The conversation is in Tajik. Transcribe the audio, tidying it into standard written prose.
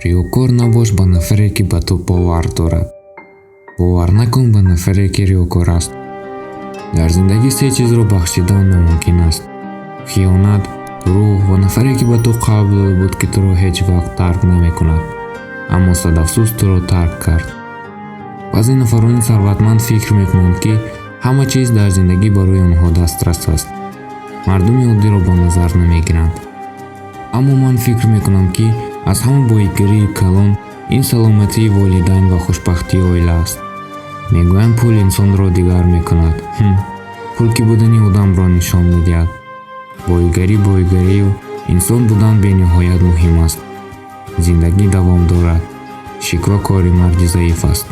Риёкор набош ба нафаре, ки ба ту бовар дорад. Бовар накун ба нафаре, ки риёкор аст. Дар зиндагӣ се чизро бахшидан номумкин аст: хиёнат, дурӯғ ва нафаре, ки ба ту қавл дода буд, ки туро ҳеҷ вақт тарк намекунад, аммо садафсӯз туро тарк кард. Баъзе нафарони сарватманд фикр мекунанд, ки ҳама чиз дар зиндагӣ барои онҳо дастрас аст, мардуми оддиро ба назар намегиранд. Аммо ман фикр мекунам, ки аз ҳама боигарии калон ин саломатии волидайн ва хушбахтии оила аст. Мегӯянд, пул инсонро дигар мекунад. Пул ки будани одамро нишон медиҳад. Боигарӣ боигарию инсон будан бениҳоят муҳим аст. Зиндагӣ давом дорад. Шиква кори марди заиф аст.